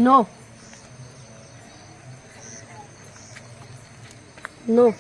No. No.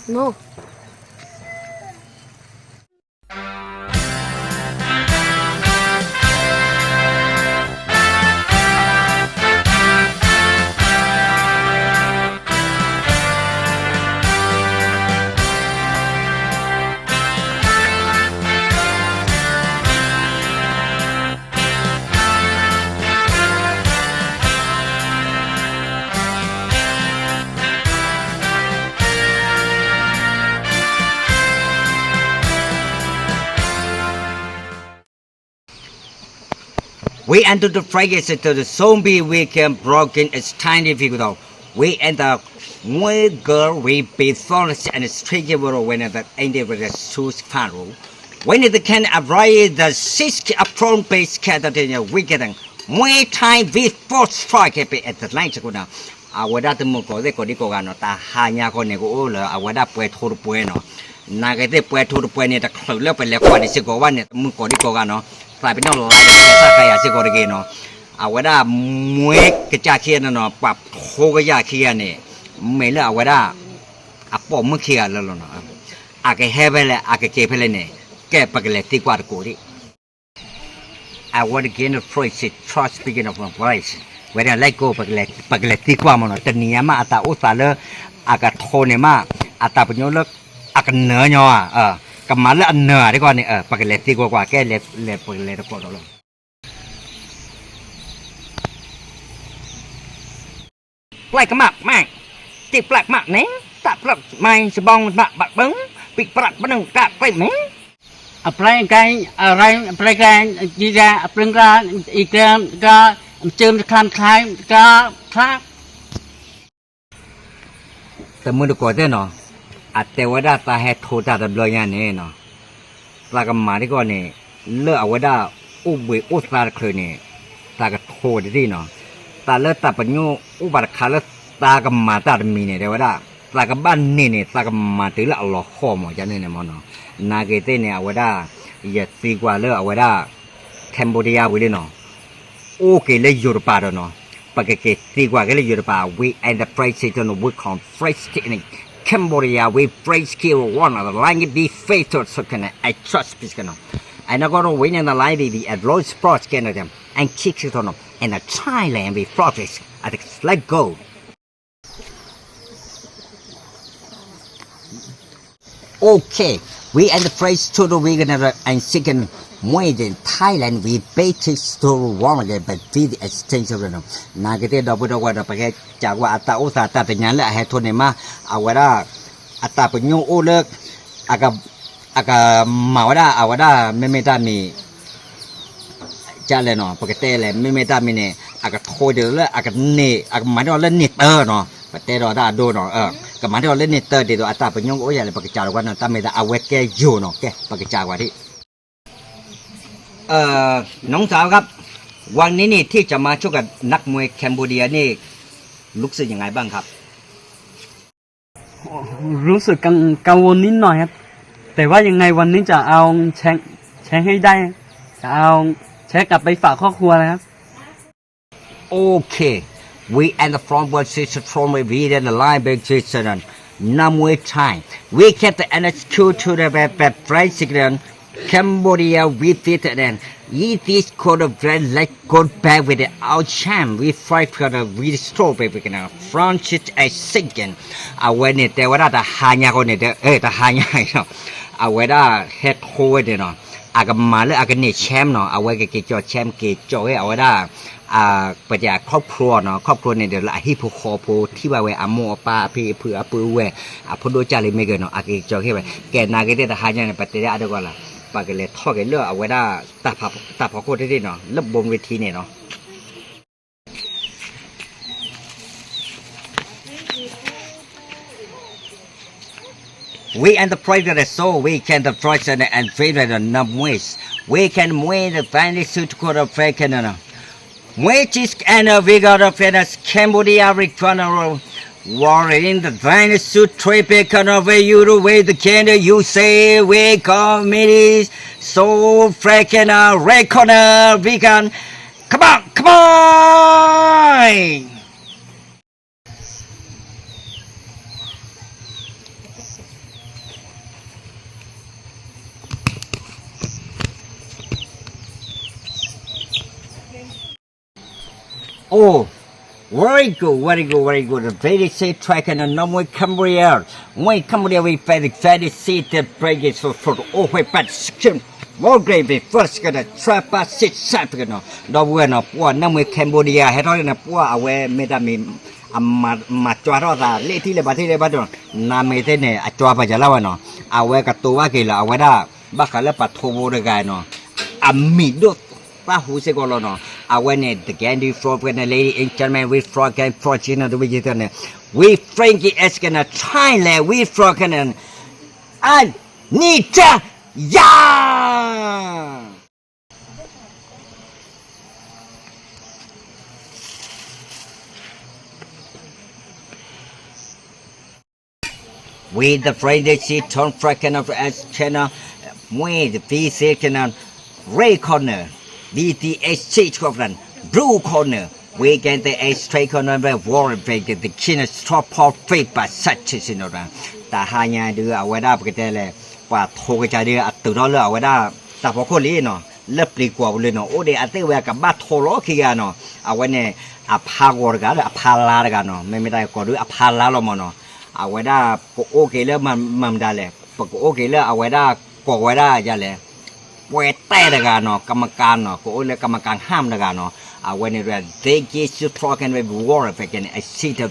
No. We enter the flag is to the zombie weekend broken is tiny vehicle. We enter one girl we be thorns and stranger world when the end with the shoes follow. When it can arrive the six upon base cat in the weekend. One time we force fire can be at the night. အဝဲဒၣ်တမုၢ်ကီၢ်သ့ၣ်ကိးဒံကိးဂၤနီၤ တဟါညါဃီန့ၣ် ကအိၣ်လၢအဝဲဒၣ်ပှဲၤထိတပှဲၤနီၤ. နာ်က့သ့ၣ်ပှဲၤထိတပှဲၤန့ၣ် တချုးလၢပလဲၤကွၢ်န့ၣ်စ့ၢ်ကီးဘၣ်န့ၣ် တမုၢ်ကီၢ်ဒံကိးဂၤနီၤ သးပ့ၤနီၣ်လါကစၢ်ခါယၤစ့ၢ်ကီးတဂ့ၤနီၤ. အဝဲဒၣ်မွဲကစၢ်ခံဂၤနီၤနီၤ ပှၤထိကယၤခံဂၤန့ၣ် မ့ၢ်လၢအဝဲဒၣ် အပိာ်မုၣ်ခံဂၤလၢလီၤနီၤ. အကဟဲဖဲလဲၣ် အကက့ၤဖဲလဲၣ်န့ၣ် ကဲပကလဲၤသံကွၢ်တကိးဒံး I want to gain a friendship, trust, speaking of my voice. ဝဲဒၣ် let go ပကလဲၤသံကွၢ်မးနီၤ တနံၤညါမးအတၢ်အိၣ်သးလၢ အကထိန့ၣ်မး အတၢ်ပညိၣ်လၢ အကနၢၤညီဧါ ကမၤလၢအနၢၤဧါ တခီန့ၣ် ပကလဲၤသံကွၢ်ကွၢ် ကဲလဲၤ ပကလဲၤတကိးဒီးလီၤ. ပျဲကမၣ်မး တ့ပျဲကမၣ်န့ၣ် တၢ်ပျဲမၤစဘီမးဘၣ်ဘၢ ပိပြၣ်ပနုာ်တၢ်ပျဲမ့ၢ် အပျဲကဲ အရဲ အပျဲကဲ အကံကဲ အပျဲကဲ အံကဲ ကဲ မစၢမတခါမတခါ ကဲ ခါ တမုၢ်တကိးသ့ၣ်နီၤ အတဲဝဲဒၣ်သးဟဲထိတၢ်တဘျီညါန့ၣ်နီၤ သးကမၤတခီန့ၣ် လၢအဝဲဒၣ်အိၣ်ဘှံးအိၣ်သါတချုးန့ၣ် သးကထိတဒံၣ်နီၤ တၢ်လၢတၢ်ပညိၣ်အိၣ်ဘၣ်တခါလၢသးကမၤတၢ်တမံၤန့ၣ် တဲဝဲဒၣ် သးကဘၣ်န့ၢ်န့ၣ် သးကမၤတုၤလၢအလီၤဃီမး ကန့ၣ်န့ၣ်မးနီၤ နာ်က့သ့ၣ်န့ၣ် အဝဲဒၣ် ယသံကွၢ်လၢအဝဲဒၣ် Cambodia ဝံၤလံနီၤ အိၣ်က့ၤလၢယိၤတပၤဒီးနီၤ ပကက့ၤသံကွၢ်က့ၤလၢယိၤတပၤ we and the French citizen we come French in Cambodia we French kill one of the language be fatal so can I trust peace နီၤ and I got to win in the line be at Rose Frost Canada and kick it on in the Thailand we Frost let's go. Okay, we and the French to the weekend and second မွဲ in Thailand we British to one again but we exchange နီၤ နာ်က့သ့ၣ်ဒီပုၢ်ဒီဝဲၢ်ဒီး ပကဲကးကွၢ်အတၢ်အိၣ်သးတၢ်တနံၤလၢအဟဲထိန့ၣ်မး အဝဲဒၣ် အတၢ်ပညိၣ်အိၣ်လၢ အကမၤဝဲဒၣ် အဝဲဒၣ် မ့မ့ၢ်တၢ်မံၤ ကလဲၣ်နီၤ ပကတဲလဲၣ် မ့မ့ၢ်တၢ်မံၤန့ၣ် အကထိဒ်သိးလၢအကန့ၢ် အကမၤန့ၢ်အီၤလၢန့ၢ်တၢနီၤ ပတဲဒီးတၢ်အဒိနီၤ ကမၤန့ၢ်အီၤလၢန့ၢ်တၢဒ်သိးအတၢ်ပညိၣ်ကအိၣ်ယၤလၢ ပကစးလီၤကွၢ်နီၤ တၢ်မ့ၢ်သးအဝဲကဲယိၤနီၤ ကဲ ပကစးကွၢ်ဒံး น้องสาวครับ วันนี้นี่ที่จะมาชกกับนักมวยแคนเบเดียนี่รู้สึกยังไงบ้างครับ รู้สึกกัง กังวลนิดหน่อยครับ แต่ว่ายังไงวันนี้จะเอาแชมป์ แชมป์ให้ได้ จะเอาแชมป์กลับไปฝากครอบครัวนะครับ Okay, we and the front board system from we and the line back system. Number time, we kept the N S Q to the back, back, fried signal. Cambodia, we fit and eat this quarter bread, let's go back with the out champ. We fight for the, we store back with the Francis a second. အဝဲန့ၣ်တဲဝဲဒၣ်တဟါညါဃီန့ၣ် တဟါညါအံၤနီၤ အဝဲဒၣ်ဟဲထိဝဲန့ၣ်နီၤ အကမၤလၢအကန့ၢ် champ နီၤ အဝဲကက့ၤကၠီၣ် champ က့ၤကၠီၣ်ဝဲ အဝဲဒၣ် ပတဲ ครอบครัวနီၤ ครอบครัวန့ၣ်ဒီးလၢအဟံၣ်ဖိဃီဖိ ထံၣ်ဘၣ်ဝဲအမိၢ်အပၢ်အဖံအဖုအပုၢ်ဝဲၢ် အဖိဒိၣ်ကၢ်လံမ့ၢ်ဂ့ၤနီၤ အက့ၤကၠီၣ်ဟ့ၣ်ဝဲ ကဲနာ်က့သ့ၣ်တဟါညါန့ၣ် ပတဲဒၣ်အဒိကီးလီၤ ပကလဲၤထီၣ်က့ၤလၢအဝဲဒၣ် တၢ်ဖီခိၣ်တထံၣ်နီၤ လၢဘိမရထံန့ၣ်နီၤ We and the president, so we can the president and president of Nam West. We can win the finally suit court of Franken. Which is and we got a friend as Cambodia Rick Funeral. Warren the dinosaur traffic on over you to wait the candle you say we comedy so freaking uh, red corner vegan. Come on, come on! Oh, very good, very good, very good. The very safe track and the number Cambodia. When Cambodia we fight the very safe the break is for the over but skin. More gravy first gonna trap us six second. ဒီပုၢ်ဝဲၢ်နီၤ ပှၤနၢ်မွေ Cambodia ဟဲထီၣ်န့ၣ် ပှၤအဝဲမ့ၢ်တၢ်မံၤ အမၤ မၤကၠွါထီၣ်သး လ့ၣ်ထံၣ်လၢဘၣ်ထံၣ်လၢဘၣ်ဒီး နမ့ၢ်သ့ၣ်န့ၣ် အကၠွါပာ်စၢၤလၢဝဲနီၤ အဝဲကတိၤဘၣ်က့ၤလၢအဝဲဒၣ် ဘၣ်ဃးလၢပှၤထိဘိတဂၤနီၤ အမံၤဒိၣ်သၣ်ဟူစ့ၢ်ကီးလီၤနီၤ အဝဲန့ၣ် the candy floor ဖဲန့ၣ် ladies and gentlemen we frog and fortune တဝဲယသန့ၣ် we Frankie Eskin Thailand we frog and အနံၣ်တၢ်ယၤ With the friend that she turned freaking of S channel, with the V C channel, red corner, V T H C corner, blue corner, we get the H three corner, the war, the king is top of faith by such as you know. တၢ်ဟါညါဒုးအဝဲဒၣ်ပကတဲလဲၣ် ပှၤထိကစၢ်ဒုးအတုၤထီၣ်လၢအဝဲဒၣ် တၢ်ဖီခိၣ်လံနီၤ လၢပျံၤကွာ်ပူၤလံနီၤ အိၣ်ဒံးအသ့ၣ်ဝဲကဘၣ်ထိလီၤခံဂၤနီၤ အဝဲန့ၣ် အဖါဂီၤတဂၤလၢအဖါလါတဂၤနီၤ မ့မ့ၢ်တၢ်ကီၢ်ဒုးအဖါလါလီၤမးနီၤ အဝဲဒၣ်ပအိၣ်က့ၤလၢမၤမတၤလဲၣ် ပကအိၣ်က့ၤလၢအဝဲဒၣ် ကိးဝဲဒၣ်ယၤလဲၣ် ပှဲၤတဲတဂၤနီၤ ကမကၤနီၤ ကအိၣ်လၢကမကၤဟၣ်တဂၤနီၤ အဝဲန့ၣ် they get you talking with war ဖဲကဲန့ၣ် အဆံတရီ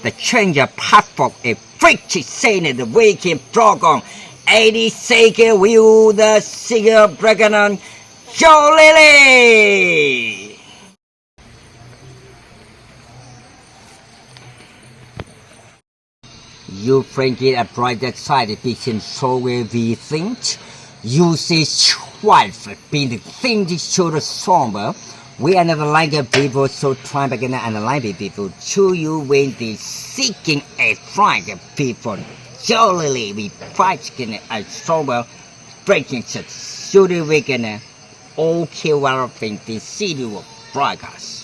the change of platform a freaky say န့ၣ် the waking frog on eighty second view the single dragon on Jolly. You bring it a bright side, it became so where we think. You see, wife, being the thing to show the somber. We another like a people, so try back and another like people. To you when they seeking a fright, people. Jolly, we fight in a somber. Breaking shit. Should we can okay, well, think the city will break us.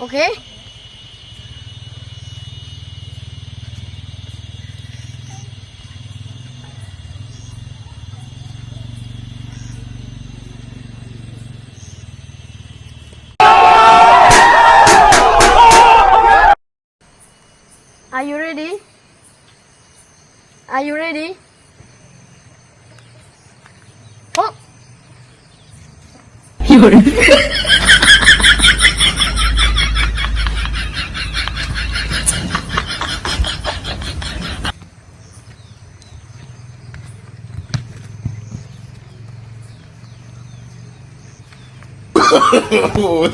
Okay. Are you ready? Are you ready? Oh.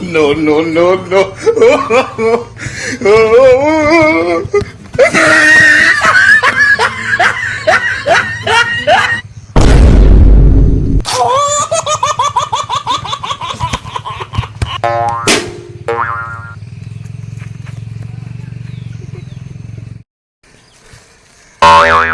No, no, no, no. Are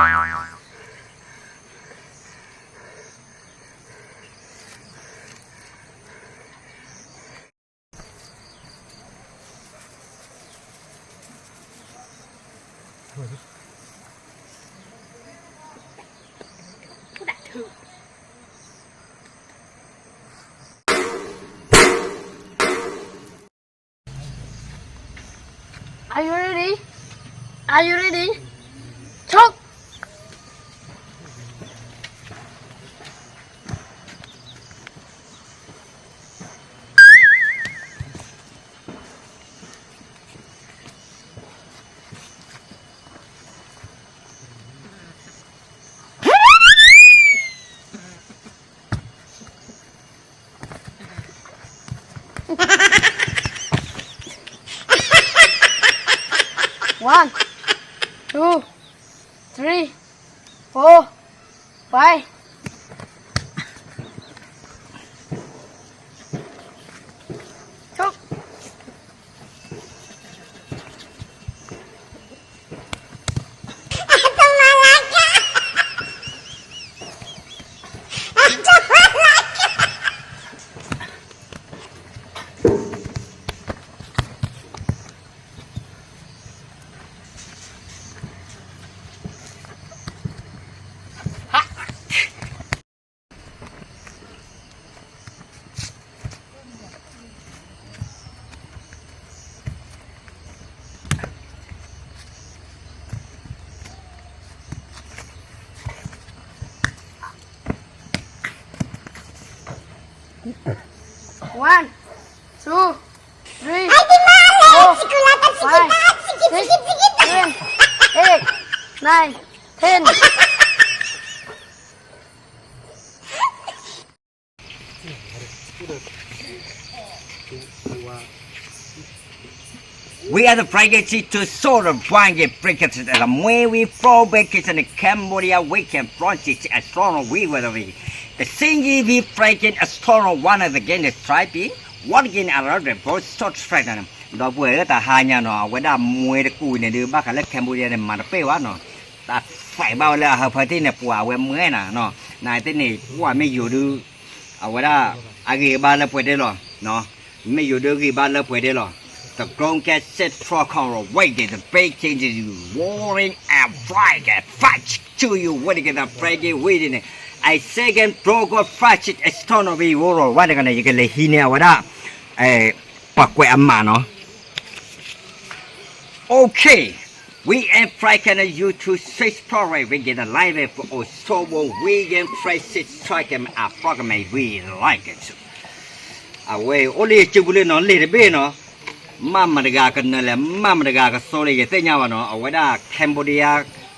you ready? Are you ready? Choke! One, two, three, four, five. Choke. One, two, three, four, five, six, seven, eight, nine, ten. We are the Frankie to sort of blanket breakers at a way we four breakers in Cambodia, we can front it as strong as we were the way. The singing we breaking as strong as one of the game is striping, one game around the boat short frightened. ဒီပုၢ်ဝဲၢ်လၢတၢ်ဟါညါနီၤ အဝဲဒၣ်မွဲတကူၣ်န့ၣ်ဒုး ဘၣ်ဃးလၢ Cambodia န့ၣ် မၤတပ့ၢ်ဘၣ်နီၤ တၢ်သးဘၣ်ဝဲလၢအဟၢဖၢတ့ၢ်န့ၣ် ပှၤအဝဲမွဲနၤနီၤ နသ့ၣ်န့ၣ် ကွၢ်မ့ၢ်ယိၤဒုး အဝဲဒၣ် အဂံၢ်အဘါလၢပှဲၤဒဲလီၤ မ့ၢ်ယိၤဒုးဂံၢ်ဘါလၢပှဲၤဒဲလီၤ The ground can set for coral waiting the breaking the roaring and flying and fight to you when get the breaking wind in it. I second broke of flash it astronomy world ဝါတကန့ၣ် ယကလဲၤဟံးန့ၢ်အဝဲဒၣ် ပှၤကွဲးအမးနီၤ Okay, we and Frank and you to six probably we get a live for Ostrobo, we and Frank six track and I frog me, we like it. အဝဲအိၣ်လၢယစုပူၤလၢနီၤ လ့ၣ်တဘ့ၣ်နီၤ မ့ၢ်မတဂၤကနၢၤလဲၣ် မ့ၢ်မတဂၤကစိလၢယသ့ၣ်ညါဘၣ်နီၤ အဝဲဒၣ် Cambodia,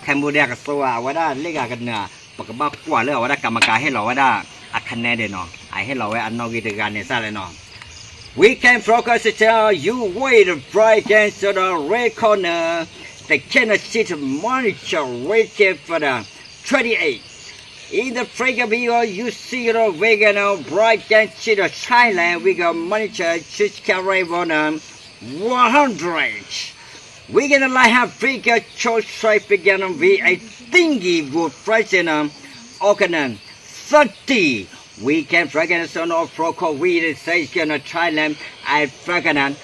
Cambodia ကစိဧါ အဝဲဒၣ်လ့ၣ်ဂၤကနၢၤ ပကဘၣ်ကွၢ်လၢအဝဲဒၣ်ကမကၤဟ့ၣ်လီၤဝဲဒၣ် အခနဲဒၣ်နီၤ အဟ့ၣ်လီၤဝဲအနီၣ်ဂံၢ်တဂၤန့ၣ်စ့ၢ်လဲၣ်နီၤ We can focus to tell you where the bright and so the red corner, the Kansas City Monitor, we can for the twenty-eight. In the Frank video, you see the wagon of bright and see the silent, we got monitor, just carry on, um, one hundred. We gonna like have bigger choice traffic and we a thingy would present, um, organ, thirty. We can dragon son of Frocko, we the station of Thailand, I dragon,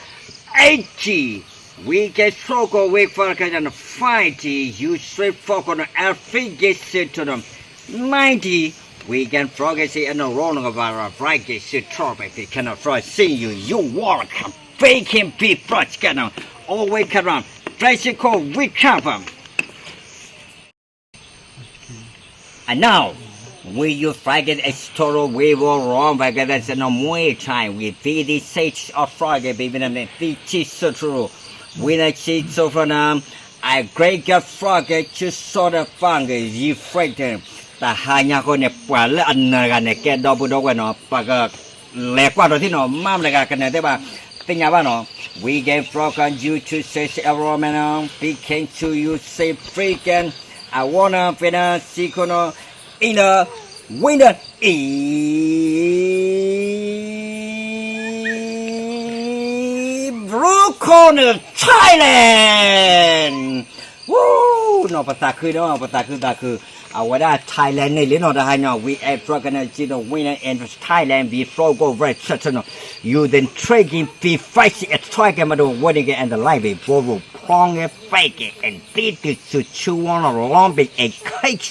eighty. We can struggle with dragon, fighty. You straight Frocko, every get to them. Ninety. We can frog it and a roll of our fright get to trouble. They cannot fry see you. You walk. They can be frog cannon. All we can run. Try to call we cover. And now, will you frighten a story we will run back at us in a more time? We feed the sage of frog, baby, and the feed cheese so true. We the cheese so for them. I great get frog, just sort of fungus, you frighten. တၢ်ဟါညါဃိန့ၣ် ပှၤလၢအနၢၤဂၤန့ၣ် ကဲဒီပုၢ်ဒီဝဲၢ်နီၤ ပကလဲၤကွၢ်ဒီးသ့ၣ်နီၤ မ့ၢ်မတဂၤကနၢၤသ့ၣ်ဘၣ် သ့ၣ်ညါဘၣ်နီၤ We get frog on you to say everyone, we came to you say freaking, I wanna finish sequel in the winter. Blue Corner Thailand. Woo! နီၤ ပသးခုနီၤ ပသးခုသးခု, အဝဲဒၣ် Thailand န့ၣ်လံနီၤ တဟါညါ we are from Kenya to the winner in Thailand before go very certain, you then tracking be fight a track and the winning and the life be borrow pong and fake and did to to chew on a long big and cake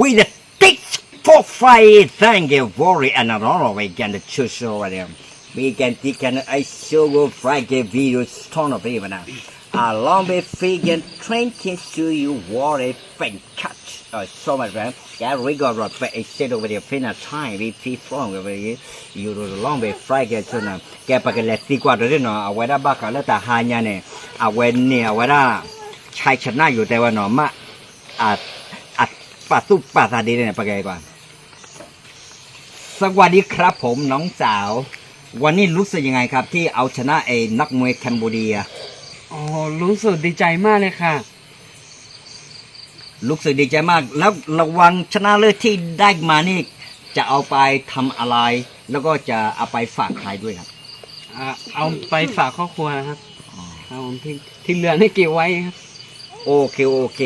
with the thick four five thing and worry and a lot of it can the choose over there. We can take an I show go flag a video ton of even now. A long big fig and train can show you what a fan catch. Uh, so much man. Yeah, we got rock but instead over the fin of time we feel from over here. You do the long big flag and so now. ကဲပကလဲၤသံကွၢ်ဒီးနီၤ အဝဲဒၣ်ဘၣ်ဃးလၢတဟါညါန့ၣ် အဝဲန့ၣ်အဝဲဒၣ် ဆဲးဆနၣ်ယိၤတဲဝဲနီၤ မ့ၢ် အပာ်သူၣ်ပာ်သးဒ်န့ၣ် ပကဲကွၢ် สวัสดีครับผมน้องสาว วันนี้รู้สึกยังไงครับที่เอาชนะไอ้นักมวยแคนเบเรีย อ๋อ รู้สึกดีใจมากเลยค่ะ รู้สึกดีใจมาก แล้วรางวัลชนะเลิศที่ได้มานี่ จะเอาไปทำอะไร แล้วก็จะเอาไปฝากใครด้วยครับ อ่า เอาไปฝากครอบครัวนะครับ อ๋อ ครับผม ที่ ที่เหลือนี่เก็บไว้ครับ โอเค โอเค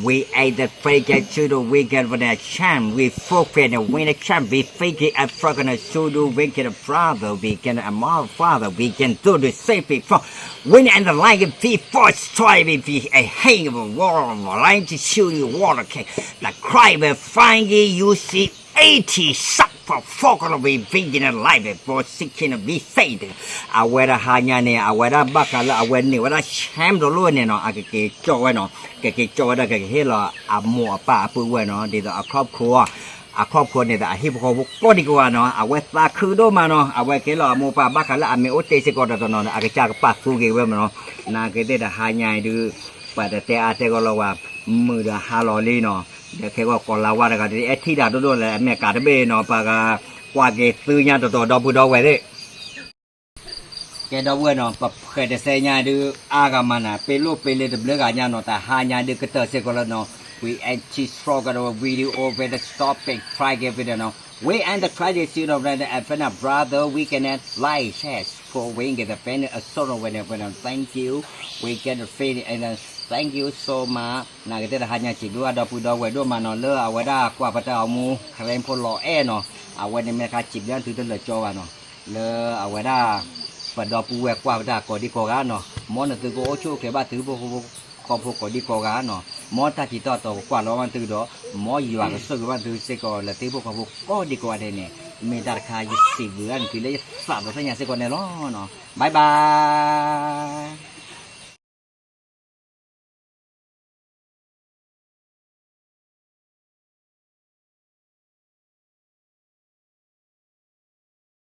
We are the Fake Children, we get for the champ, we forfeit and win the champ, we fake it, I forgot to show you, we get a brother, we get a mother father, we can do the same thing for win and the like, we force try, we be a hang of a war of a line to shoot you water, okay, the cry will find you, you see eighty shot for fuck of a being in a life, for seeking to be saved, အဝဲဒၣ်ဟါညါန့ၣ် အဝဲဒၣ်ဘၣ်ဃးလၢအဝဲန့ၢ်ဝဲဒၣ် champ တလိၣ်န့ၣ်နီၤ အကက့ၤကၠီဝဲနီၤ ကက့ၤကၠီဝဲဒၣ် ကကဟ့ၣ်လီၤအမိၢ်အပၢ်အပုၢ်ဝဲၢ်နီၤ ဒ်သိးအခီပခိၣ် အခီပခိၣ်န့ၣ်ဒီး အဟံၣ်ဖိဃီဖိကိးဒံကိးဂၤနီၤ အဝဲသးခုဒိၣ်မးနီၤ အဝဲက့ၤလီၤအမိၢ်ပၢ်ဘၣ်ဃးလၢအမ့ၢ်အိၣ်တ့ၢ်စ့ၢ်ကီးတနီၤနီၤ အကစၢ်ကပာ်သူက့ၤဝဲမးနီၤ နာ်က့သ့ၣ်တဟါညါအံၤဒုး ပှၤတတဲအါတဲဂီၢ်လီၤဝဲ မုာ်ဒီးဟါလီၤလံနီၤ ဒီးခဲဂီၢ်ကီၤလၤဝါတဂၤဒုး အဲၣ်ထံၣ်တၢ်ဒိၣ်ဒိၣ်လဲၣ် အမဲာ်ကးတဘ့ၣ်နီၤ ပှၤကကွၢ်က့ၤသုညါတတီၤဒီပုၢ်ဒီဝဲၢ်သ့ၣ် ကဲဒီပုၢ်ဝဲၢ်နီၤ ပဖှဲးတစဲညါဒုး အါဂၤမးနၤ ပ့ၤလိၣ်ပ့ၤလ့တဘျုးဂၤညါနီၤ တဟါညါဒုးကတၢၢ်စ့ၢ်ကီးလၢနီၤ we anti struggle video over the stop it try get video နီၤ we and the try this you know brother and friend brother we can like share for we get the fan a sort of when when thank you we get the fan and thank you so much နာ်က့သ့ၣ်တဟါညါစံးဘျုးအဒီပုၢ်ဒီဝဲၢ်ဒိၣ်မးနီၤ လၢအဝဲဒၣ်ကွၢ်ပတၢ်အမူ ခရံဖိလီၤအဲၣ်နီၤ အဝဲန့ၣ်မ့ၢ်တခါစံးဘျုးသုတလၢာ်ကၠီဘၣ်နီၤ လၢအဝဲဒၣ် ပဒီပုၢ်ဝဲၢ်ကွၢ်ပတၢ်ကိးဒံကိးဂၤနီၤ မ်နသုကအိၣ်ဆူၣ်အိၣ်ချ့ဘၣ်သုဟံၣ်ဖိဃီဖိကိးဒံကိးဂၤနီၤ မ်တၢ်ထံၣ်တၢ်တီကကွၢ်လီၤဘၣ်သုဒီး မ်ယွၤကဆိၣ်ဂ့ၤဘၣ်သုစ့ၢ်ကီးလၢသုဟံၣ်ဖိဃီဖိကိးဒံကိးဂၤဒဲးန့ၣ် မ့ၢ်တၢ်တခါယစံးဘျုးအါန့ၢ်သုလၢယသးဒီးသ့ၣ်ညါစ့ၢ်ကီးန့ၣ်လီၤနီၤ bye bye